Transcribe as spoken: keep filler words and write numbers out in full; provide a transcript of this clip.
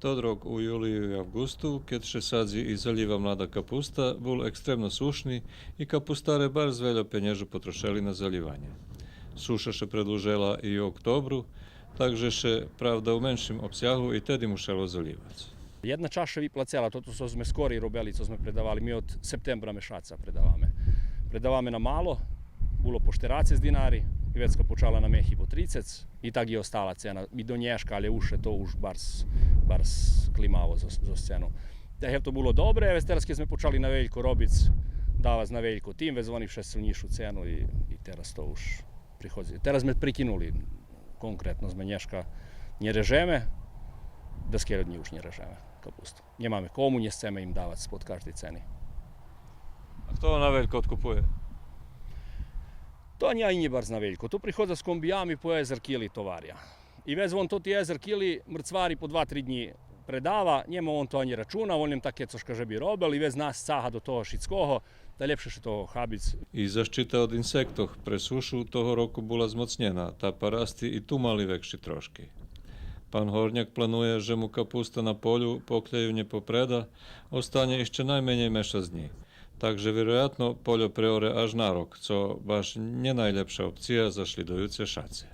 Тот рок у юлию и авґусту, кед ше садзи и залїва млада капуста, бул екстремно сушни и капустаре барз вельо пенєжу потрошели на залїванє. Суша ше предлужела и у октобру, так же ше, правда, у меншим обсягу и теди мушело залївац. Єдна часц ше виплацела, тото цо зме скорей робели, цо зме предавали, ми од септембра мешаца предаваме. Предаваме на мало, було по штерацец динари, и вецка почала на мехи по трицец, и так и остала цена. И до нєшка, але уж ше то уж барз, барз климаво зоз, зоз цену. Та гевто було добре, вец тераз кед зме почали на велько робиц, давац на велько тим, вец вони вше силнїйшу цену и, и тераз то уж приходзи. Тераз зме прикинули, конкретно зме нєшка нє режеме, даскельо днї уж нє режеме капусту. Нємаме кому, нє сцеме им давац под каждей цени. А хто на велько одкупує? То нє анї барз на велько. То приходза з комбиями по езер кили товаря. И вец вон тоти езер кили мрцвари по два-три днї предава, нєма вон то анї рачуна, вон лєм таке цошка же би робел, и вец нас цага до того шицкого, та лєпше ше того хабиц. И защита од инсектох пре сушу того року була змоцнєна, та парасти и ту мали векши трошки. Пан Горняк планує же му капуста на полю, покля ю нє попреда, останє ище найменєй мешац днї. Так же вироятно польо преоре аж на рок, цо баш нє найлєпша опция за шлїдуюце шаце.